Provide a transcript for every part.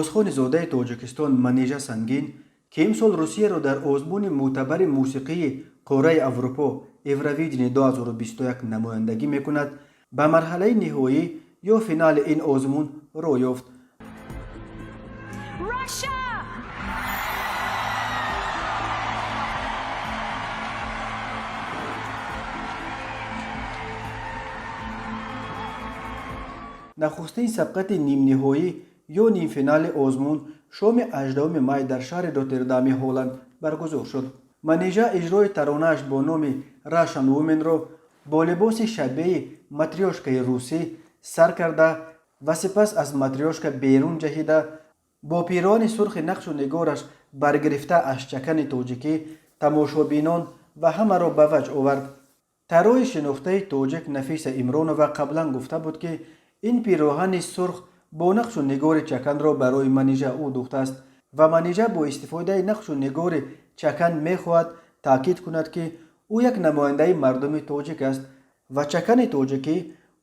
Овозхони зодаи Тоҷикистон Манижа Сангин, ки имсол Русияро дар озмуни мӯътабари мусиқии қораи Аврупо Евровидение 2021 намояндагӣ мекунад, ба марҳалаи ниҳоӣ ё финали ин озмун роҳ ёфт. Russia! Нахустин сабқати нимниҳоӣ ё нимфинали озмун шоми 18 май дар шаҳри Роттердами Ҳолланд баргузор шуд. Манижа иҷрои таронааш бо номи Russian Woman-ро бо либоси шабеҳи матрёшкаи русӣ сар карда ва сипас аз матрёшка берун ҷаҳида, бо пироҳани сурхи нақшу нигораш баргирифта аз чакани тоҷикӣ тамошобинон ва ҳамаро ба ваҷд овард. Тарроҳи шинохтаи тоҷик Нафиса Имронова қаблан гуфта буд, ки ин пироҳани сурх бо нақшу нигори чаканро барои Манижа ӯ дӯхтааст ва Манижа бо истифодаи нақшу нигори чакан мехоҳад таъкид кунад, ки ӯ як намояндаи мардуми тоҷик аст ва чакани тоҷикӣ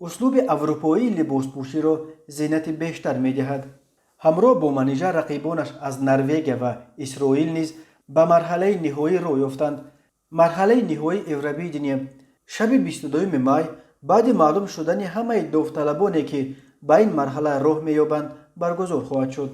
услуби аврупоии либоспӯширо зинати бештар медиҳад. Ҳамроҳ бо Манижа рақибонаш аз Норвегия ва Исроил низ ба марҳалаи ниҳоӣ роҳ ёфтанд. Марҳалаи ниҳоии Евровидение шаби 22 май баъди маълум шудани ҳамаи довталабоне, ки ба ин марҳала роҳ меёбанд, баргузор хоҳад шуд.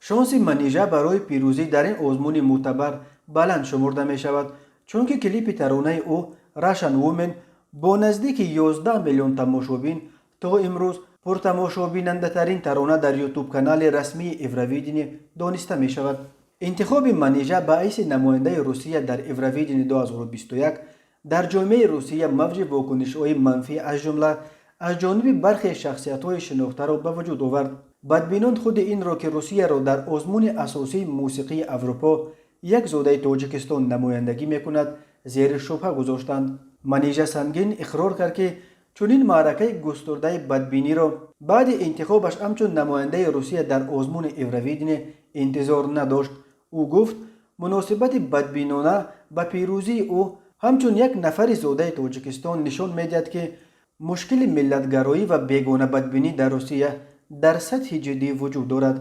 Шонси Манижа барои пирӯзӣ дар ин озмуни мӯътабар баланд шумурда мешавад, чунки клипи таронаи ӯ Russian Woman бо наздики 11 миллион тамошобин то имрӯз пуртамошобинандатарин тарона дар ютуб-канали расмии Евровидение дониста мешавад. Интихоби Манижа ба ҳайси намояндаи Русия дар Евровидение 2021 дар ҷомеаи Русия мавҷи вокунишҳои манфӣ, аз ҷумла аз ҷониби бархе шахсиятҳои шинохтаро ба вуҷуд овард. Бадбинон худи инро, ки Русияро дар озмуни асосии мусиқии Аврупо як зодаи Тоҷикистон намояндагӣ мекунад, зери шубҳа гузоштанд. Манижа Сангин иқрор кард, ки чунин маъракаи густурдаи бадбиниро баъди интихобаш ҳамчун намояндаи Русия дар озмуни Евровидение интизор надошт. Ӯ гуфт, муносибати бадбинона ба пирӯзии ӯ ҳамчун як нафари зодаи Тоҷикистон нишон медиҳад, ки мушкили миллатгароӣ ва бегонабадбинӣ дар Русия дар сатҳи ҷиддӣ вуҷуд дорад.